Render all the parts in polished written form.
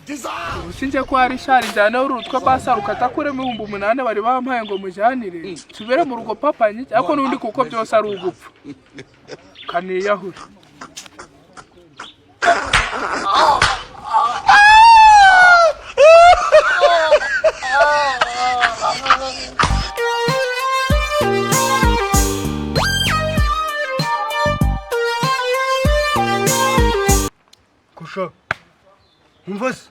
Ubu sinjye ko hari shari njyane urutwe basa rukatakuremo 8000 bari bampaye ngo mujyanire nsubire mu rugo papa nyike, ariko n'undi kuko byose ari ugupfa kaniyahura. Kusha, umva se,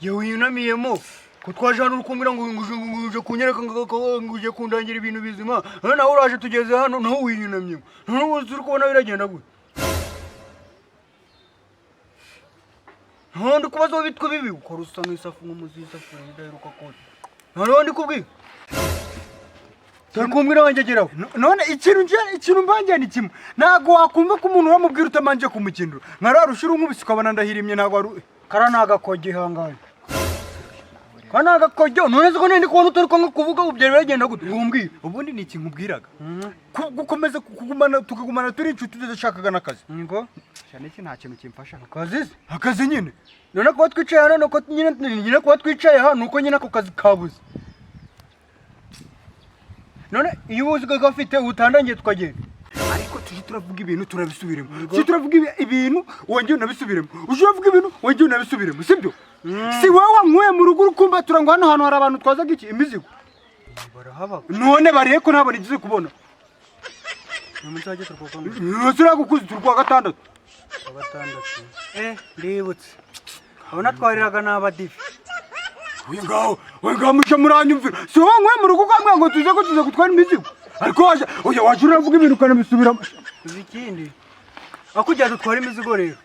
yewe yunamiyemo ko twaje hano uri kumbwira ngo ngo uje kunyereka ngo uje kundangira ibintu bizima, none nawe uraje tugeze hano nawe wiyunamyemo, none ubu uri kubona biragenda gute? Ntaho ndi kubaza aho bitwa bibi ukora usa nk'isafu nk'umuzi w'isafuriya idaheruka koza, noneho ndi kubwira dore kumbwira wanjye geraho. None ikintu nje ikintu mbanjye ni kimwe, ntabwo wakumva ko umuntu uramubwira utamanje kumukindura nka rwa rushira unkubise ukabona ndahirimye, ntabwo wari Kara ni agakojo, ihangane. Kara ni agakojo. None se ko nari ndi kubona utari kwanga kuvuga, ubu byari biragenda gute ngo umbwire? Ubundi ni iki nkubwiraga? Gukomeza kugumana tukagumana turi inshuti tudashakaga n'akazi. Ngo Cyane iki nta kintu kimfasha. Akazi se? Akazi nyine. None kuba twicaye hano nuko nyine kuba twicaye hano nuko nyine ako kazi kabuze. None iyo ubuzi ko gafite utandangiye tukagenda, ariko tujye turavuga ibintu turabisubiremo, tujye turavuga ibintu wongeye unabisubiremo, ujye uravuga ibintu wongeye unabisubiremo, sibyo? Si wowe wankuye mu rugo urukumva ngo hano hantu hari abantu twazaga iki imizigo. Barahabaga. None bariye ko ntabwo nigeze kubona. Ni umunsi wajya turwa Turagukuze turi kuwa gatandatu. Gatandatu. Ndibutse. Abona twariraga n'abadive. Ngaho we ngaho muje muranyumvira, si wowe wankuye mu rugo ukambwira ngo tuze ko tuze gutwara imizigo, ariko waje oya waje uravuga ibintu ukanabisubiramo. Uzi ikindi? Aho kugira dutware imizigo rero,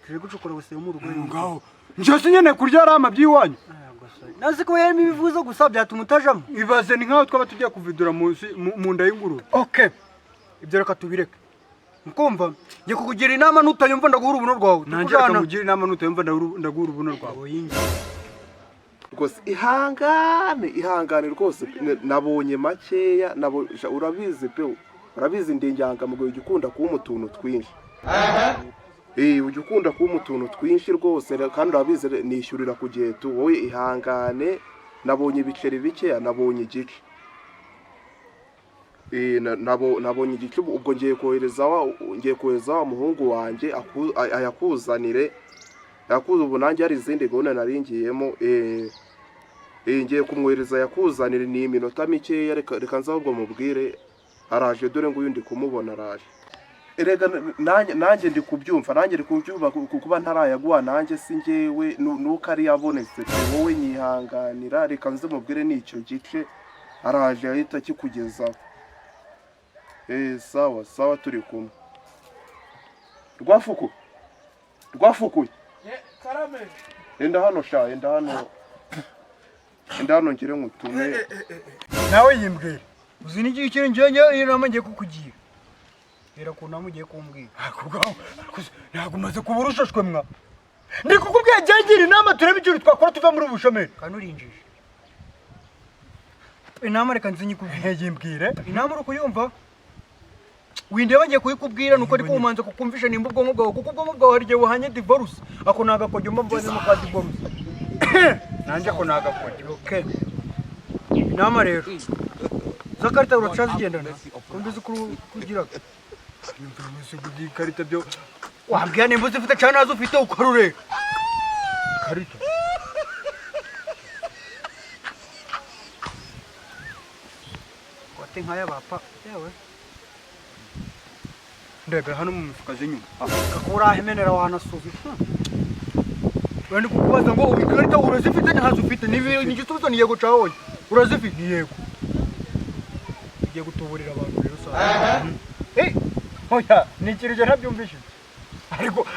turi gucukura buseye mu rugo. Ngaho njye si nyine kurya ari amabyi iwanyu. Nazi ko yarimo ibivuzo gusa byatuma utajamo. Ibaze ni nkaho twaba tugiye kuvidura munsi mu nda y'ingurube. Okay, ibyo reka tubireke. Mukumva, ngiye kukugira inama, nutayumva ndaguhura urubuno rwawe. Nanjye reka nkugire inama, nutayumva ndaguhura urubuno rwawe. Rwose ihangane, ihangane rwose, nabonye makeya, urabizi pe, urabizi ndi inyangamugayo, ujya ukunda kuba mu tuntu twinshi. Ujya ukunda kuba mu tuntu twinshi rwose, kandi urabizi nishyurira ku gihe tu. Wowe ihangane, nabonye ibiceri bikeya, nabonye igice. Nabonye igice, ubwo ngiye kohereza wa muhungu wanjye ayakuzanire, yakuze. Ubu nanjye hari izindi gahunda nari ngiyemo. Ngiye kumwohereza yakuzanire, ni iminota mikeya. Reka nze ahubwo mubwire araje, dore nguyu ndi kumubona araje. Erega nanjye ndi kubyumva, nanjye ndi kubyumva kuba ntarayaguha, nanjye si njyewe, nuko ari yabonetse pe. Wowe nyihanganira, reka nze mubwire n'icyo gice araje ahita akikugezaho. Sawa sawa, turi kumwe. Rwafuku, rwafukuye. Karame. Enda hano sha, enda hano, enda hano ngire nkutume. Nawe yimbwira. Uzi n'igihe ikintu njyewe iyo nama ngiye kukugira, hera ku nama ugiye kumbwira. Ntabwo umaze kuba urushashwe mwa, ndi kukubwira jya inama turebe ikintu twakora tuva muri ubu bushomeri. Kandi urinjije inama, reka nzi nyikubwire. Yimbwire. Inama uri kuyumva? Windeba, ngiye kuyikubwira nuko ariko umanza kukumvisha nimba ubwonko bwawe, kuko ubwonko bwawe hari igihe buhanye divorce. Ako ni agakojo mba mbonye ka divorce. Nanjye ko nagakoze. Okay, inama rero za karita uraca zigendana, ko mbizi ko ugiraga. Ikarita byo. Wambwira nimba uzifite cyangwa ntazo ufite ukarureka. Ikarita. Kote nk'aya bapa yewe. Ndebera hano mu mifuka z'inyuma. Kakurahemenera wanasubi. Wenda kukubaza ngo ubu ikarita urazifite ntazo ufite, ni igisubizo ni yego cyawe, oya. Urazifite? Ni yego. Ugiye gutuburira abantu rero saa. Oya, ni ikintu njye ntabyumvishije,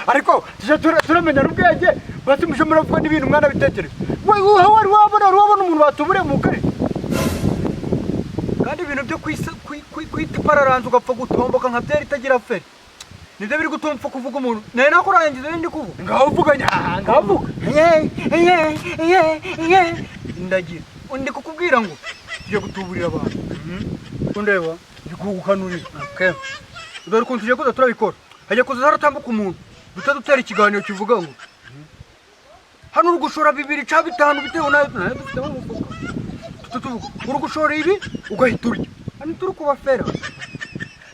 ariko tujya turamenya n'ubwenge basi muje muravuga n'ibintu mwana bitekereza. We wari wabona umuntu batuburiye mu karita? Kandi ibintu byo kwita ipararanze ugapfa gutomboka nka byeri itagira feri, nibyo biri gutuma upfa kuvuga umuntu nawe nakurangiza ibindi kuvuga. Ngaho uvuga, ngaho uvuga. Ndagira ndi kukubwira ngo tugiye gutuburira abantu, undeba Ndi kugukanurira. Okay. Dore ukuntu tugiye kuza turabikora: hajya kuza haratambuka umuntu duta dutera ikiganiro kivuga ngo Hano uri gushora bibiri cyangwa bitanu bitewe nayo nayo dufite mu mufuka. Tutuvuga uri gushora ibi ugahita urya. Hano turi kubafera.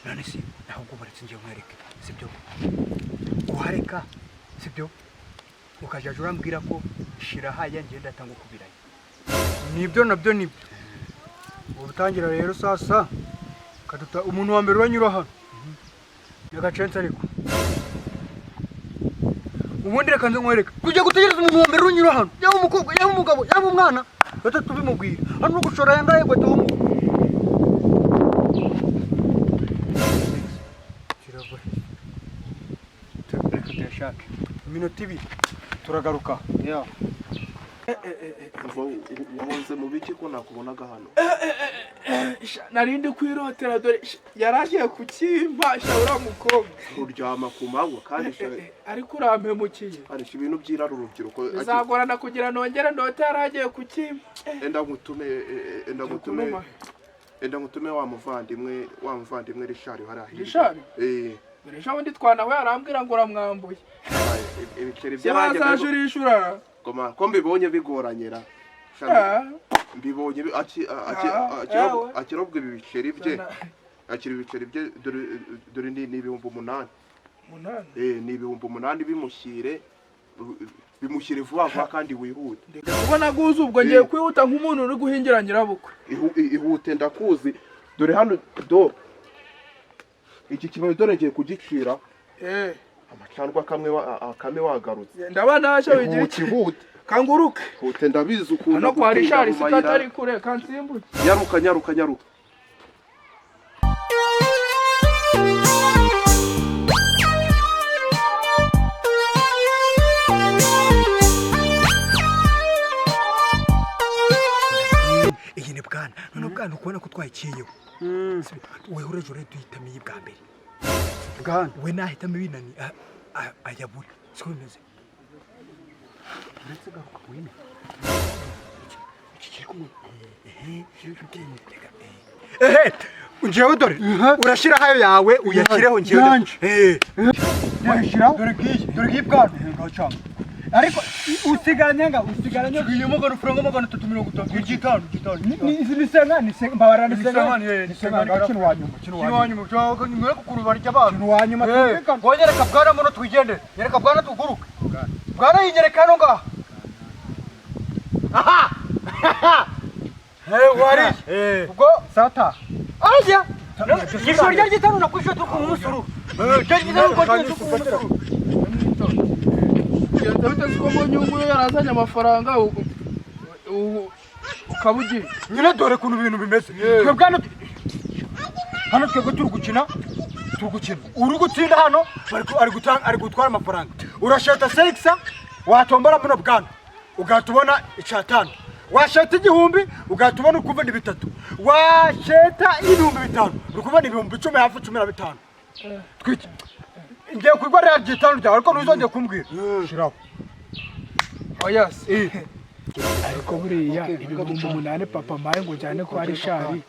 None se ahubwo baretse ngiye nkwereke, sibyo? Uhareka, sibyo? Ukajya urambwira ko shira haya ngenda atanga ukubiranye. Nibyo nabyo nibyo. Ubutangira rero sasa kaduta umuntu wa mbere uranyura hano. Nyagacense ariko. Ubundi reka nze nkwereke. Kujya gutegereza umuntu wa mbere unyura hano. Yaba umukobwa, yaba umugabo, yaba umwana. Batatu bimubwira. Hano gushora yangaye gwete umu. Kirava. Reka tuyashake. Iminota ibiri turagaruka. Yeah. Wahoze mu biki ko nakubonaga hano? Narindi kwirotera dore yaragiye kukimpa sha uriya mukobwa. Uryama ku manywa kandi Ariko urampemukiye. Kandi ibintu byirara urubyiruko. Bizagorana kugira nongere ndote yaragiye kukimpa. Enda ngutume enda ngutume wa muvandimwe Richard hariya hirya. Richard? Eh. Dore ejo bundi twanawe arambwira ngo uramwambuye. Ibiceri by'abandi wazaje urishura. Goma ko mbibonye bigoranyera. Mbibonye akirobwa ibi biceri bye. Akira ibiceri bye dore ni 8,000. 8? Ni 8,000 bimushyire vuba vuba kandi wihute. Ubona guza ubwo ngiye kwihuta nk'umuntu uri guhingira nyirabukwe. Ihute ndakuzi. Dore hano do iki kibaye dore ngiye kugicira. Amacandwa kamwe akame wagarutse. Ndabana hasha wigira iki? Ihute. Kanguruke. Hute ndabizi ukuntu. Hano kwa Richard sikatari kure kansimbuke. Nyaruka nyaruka nyaruka. Iyi ni bwana. None bwana ukubona ko twayikiyeho. Wewe uraje duhitamo iyi bwa mbere. Bwana we nahitamo ibinani ayabura. Siko bimeze. Uretse garuka wine. Iki kiri kumwe. Ehe, njewe dore urashira hayo yawe uyashyireho njewe. Washira? Dore ngiyi bwana. Ngacanga. Ariko usigaranye nga usigaranye ngiye magana franga 350 igitanu ni senga ni senga mbabara ni senga ni senga kino wanyuma kino wanyuma nyuma kukuru barya abantu kino wanyuma twumvikana. Wonyereka bwana muno twigendere. Nyereka bwana tuguruke. Bwana yinyereka hano ngaha. Aha. Wari. Ubwo sata. Ajya. Ishuri rya gitanu nakwishyura turi kumwe umusuru. Rya gitanu turi kumwe umusuru. Ndabita ko mbonye uyu nguyu yarazanye amafaranga ukaba ugiye. Nyine dore kuntu ibintu bimeze. Twebwe hano twebwe turi gukina. Uri gutsinda hano ari gutwara amafaranga. Urasheta 6 watombora muno bwana. Ugahita ubona 5. Washeta 1000 ugahita ubona ukuva ni 3. Washeta 5000 uri kubona 10,000 hafi 15. Twiki. Ngiye kwigwa rya gitanu ryawe ariko ntuzongeye kumbwira. Shiraho. Oya se. Ariko buriya 8,000 papa maye ngo njyane kwa Richard.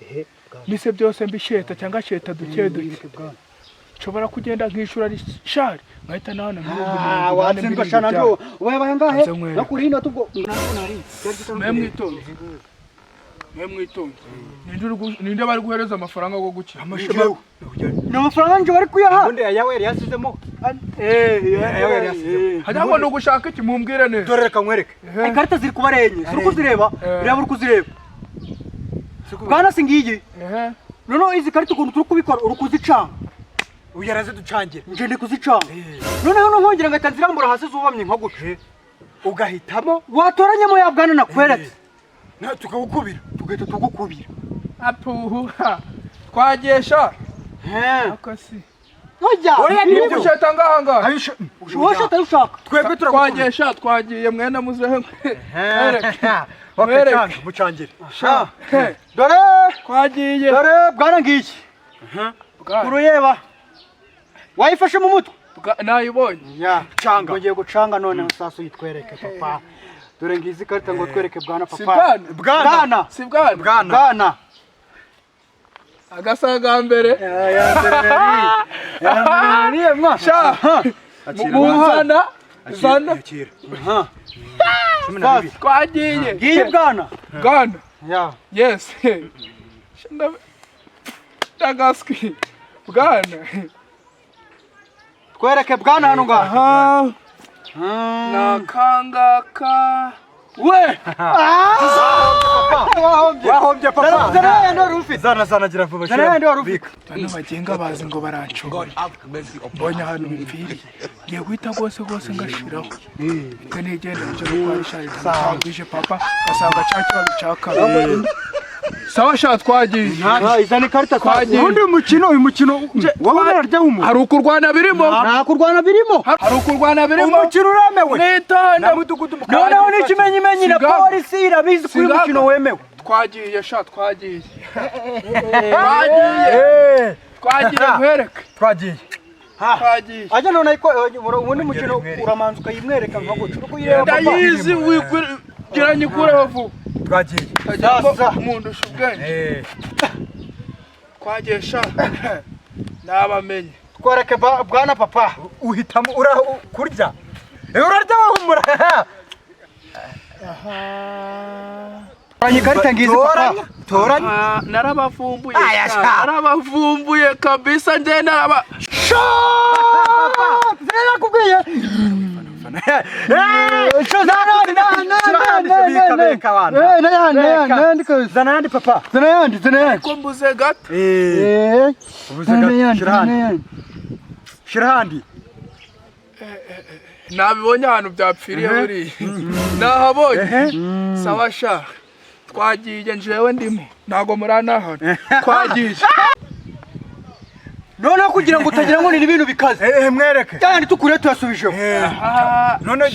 Mise byose mbisheta cyangwa sheta duke duke. Nshobora kugenda nkishura Richard nkahita nahana 80,000. Watsindwa shana ndo. Ubaye bangahe? Nakurinda tubwo. Mwe mwitonze. Ninde bari guhereza amafaranga go gukina? Ni amafaranga nje bari kuyaha. Ubundi ayawe yari yasizemo. Ayawe yari yasizemo. Hajya ngo nugushaka iki mumbwire neza. Dore reka nkwereke. Ikarita ziri kuba enye. Ziri kuzireba. Reba uri kuzireba. Bwana singiye. Noneho izi karita ukuntu turi kubikora uri kuzicanga. Uyu araziducangira. Nje ndi kuzicanga. Noneho nkongera ngahita nzirambura hasi zubamye nka gutya. Ugahitamo watoranyemo ya bwana nakweretse. Na tukagukubira. Tugahita tugukubira. Atuha. Twagesha. Akasi. Oya. Oya nibyo. Usheta ngaha ngaha. Usheta ushaka. Twebwe turagukubira. Twagesha twagiye mwene muzehe. Mwereke. Mucangire. Dore twagiye. Dore bwana ngiki. Uruyeba. Wayifashe mu mutwe? Nayibonye. Ya, canga. Ngiye gucanga none sasu yitwereke papa. Dore ngizi karita ngo twereke bwana papa. Bwana. Si bwana. Bwana. Agasaga mbere. Ya. Sha. Muzana. Zana. Akira. 12. Twagiye. Ngiyi bwana. Bwana. Ya. Yes. Ndagaswi. Bwana. Twereke bwana hano ngaha. Aha. Nakangaka. We. Wahombye. Wahombye papa. Zana yandi wari ufite. Zana zana gira vuba. Zana yandi wari ufite. Bano bagenga bazi ngo baranshobora. Mbonye ahantu bipfiriye. Ngiye guhita rwose rwose ngashiraho. Mpita nigendera nje no kwa Richard. Ntagwije papa asanga cya kibazo cya kabiri. Sawa sha twagiye. Izana ikarita. Twagiye. Ubundi uyu mukino wowe urarya w'umuntu. Hari ukurwana birimo. Nta kurwana birimo. Hari ukurwana birimo. Umukino uremewe. Mwitonde. Noneho n'ikimenyimenyi na Sigaga. polisi irabizi ko uyu Sigaga. mukino wemewe. Twagiye sha, twagiye. Twagiye. Twagiye nkwereke. Twagiye. Twagiye. Ajya none ariko ubundi mukino uramanza ukayimwereka nka gutya uri kuyireba papa. Ndayizi wigira nyikureho vuba. Twagiye. Utagira ngo Sasa. mundusha ubwenge. Eh. Twagiye sha. Nabamenye. Twereke bwana papa. Uhitamo ura kurya. Urarya wahumura. Toranya ikarita ngizi papa. Toranya. Toranya. Ah, narabavumbuye Aya, sha, sha. narabavumbuye kabisa nje naraba Sinakubwiye. Zana yandi papa. Zana yandi, zana yandi. Ko mbuze gato. Eh. Ubuze Zana gato. yandi, Shira zana handi. yandi. Shira handi. Nabibonye ahantu byapfiriye buriya nahabonye. Sawa sha, twagiye. Njewe ndimo ntago muranahana. Twagiye. Noneho kugira ngo utagira ngo ni ibintu bikaze. Eh, mwereke. Yandi tukuriye tuyasubijeho. Aha. None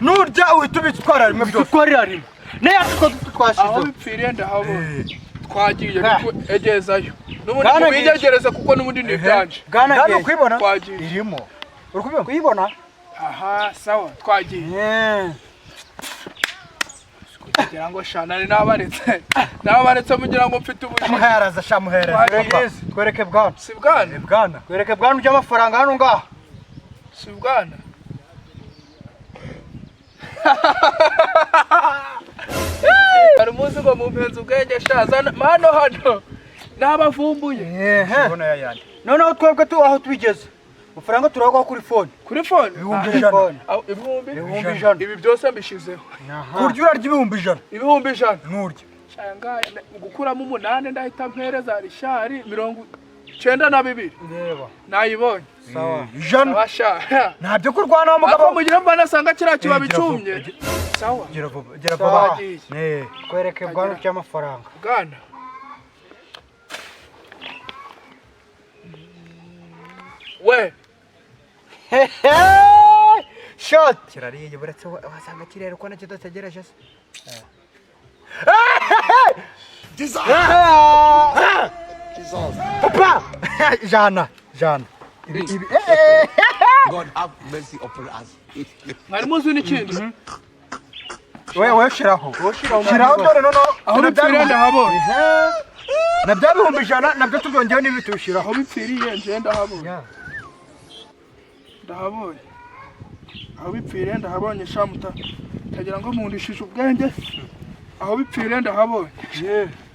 nurya uhita ubitwara rimwe byose. Tutwarira rimwe. N'ayacu Aho twashyizeho. bipfiriye ndahabonye. Twagiye egezayo n'ubundi Bwana mubigegereze kuko n'ubundi ni ibyanje. Bwana Bwana ngiye. ukwibona? Twagiye. Irimo. Uri kubibona? Kuyibona? Aha, sawa, twagiye. Kugira ngo sha nari nabaretse nabaretse mugira ngo mfite ubujiji. Muhereza sha, muhereza. Twagiye. Twereke bwana. Si bwana. Bwana. Twereke bwana ujya amafaranga hano ngaha. Si bwana. Hari umunsi ngo mumpenze ubwenge sha. Zana hano hano nabavumbuye. Ubona yayandi. Noneho twebwe tu aho tubigeze. Amafaranga turaguha kuri phone. Kuri phone. 100,000. Aho, ibihumbi 100,000. Ibi byose mbishizeho. Kurya urarya 100,000. 100,000. Nurya. Sha ngaya gukuramo umunani ndahita mpereza Rishari 92. Reba. Nayibonye. Sawa. Ijana. Sawa sha. Ntabyo kurwana wa Ako mugabo. mugira mba nasanga kiriya kibabi Gira vuba, cyumye. Sawa. Gira vuba, gira vuba. Twagiye. Eh. Twereke bwana ujya amafaranga. Bwana. We. Shot. Kirariye buretse wasanga kirere uko nacyo tudategereje se. Papa! Jana, jana. Ibi ibi. God have mercy upon us. Mwari muzi n'ikindi? We we shiraho. Shiraho dore noneho. Aho bipfiriye ndahabonye. Na bya 100,000 nabyo tubyongeyeho n'ibi tubishiraho. Aho bipfiriye nje ndahabonye. Ndahabonye. Aho bipfiriye ndahabonye sha muta. Tagira ngo mundishije ubwenge. Aho bipfiriye ndahabonye.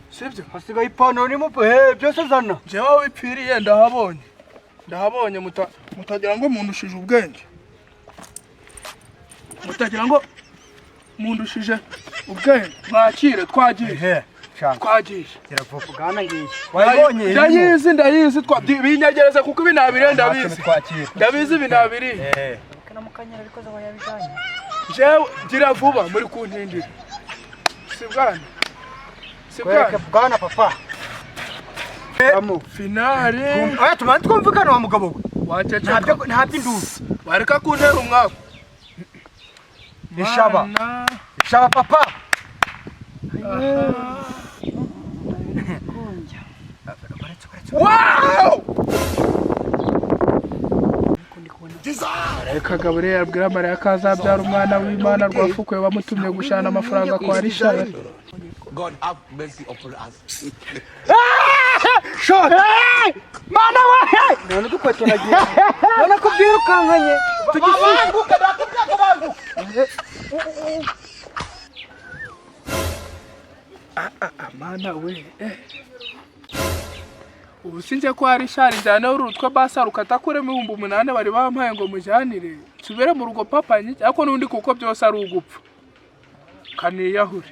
Sibyo? Hasigaye ipantaro n'imo byose zana. Jewe aho bipfiriye ndahabonye. Ndahabonye muta mutagira ngo mundushije ubwenge. Mutagira ngo mundushije ubwenge. Mwakire twagiye. Ehe. Shaka. Twagiye. Gira vuba. Bwana ngiye. Wayibonye irimo. Ndayizi ndayizi twa binyegereze kuko ibi nabiriye ndabizi. Twakira. Ndabizi ibi nabiriye. Eh. Kana mukanyara bikoze wayabijanye. Jewe gira vuba muri kuntindira. Si bwana. Si Twereke bwana. bwana papa. Finale. Oya tumanze twumvikane wa mugabo we. Waceceka. Ntabyo ntabyo induru. Wareka kuntera umwaku. Ishaba. Mana. Ishaba papa. Wow! Marayika Gaburiyeli abwira Mariya ko azabyara umwana w'Imana rwafukuye bamutumye gushana amafaranga kwa Rishari. God have mercy upon us. Shot. Mana we! None dukweto nagiye. None ko byirukankanye. Tugisubize. Banguka. Amana we, eh. Ubu sinjye ko hari shari njyane uru rutwe basa rukatakuremo 8000 bari bampaye ngo mujyanire nsubire mu rugo papa nyike, ariko n'undi kuko byose ari ugupfa kaniyahure.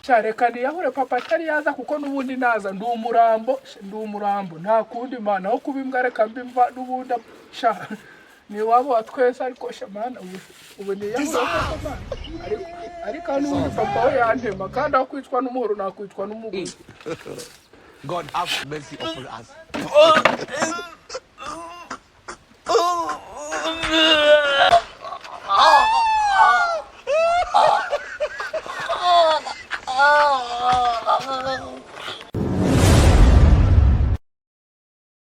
Sha reka niyahure papa atari yaza, kuko n'ubundi naza ndi umurambo, ndi umurambo, nta kundi mana aho kuba imbwa reka mbe imva n'ubundi. Sha ni iwabo wa twese, ariko sha mana ubu niyahure koko mana. Ariko n'ubundi papa we yantema, kandi aho kwicwa n'umuhoro nakwicwa n'umugozi. God have mercy upon us.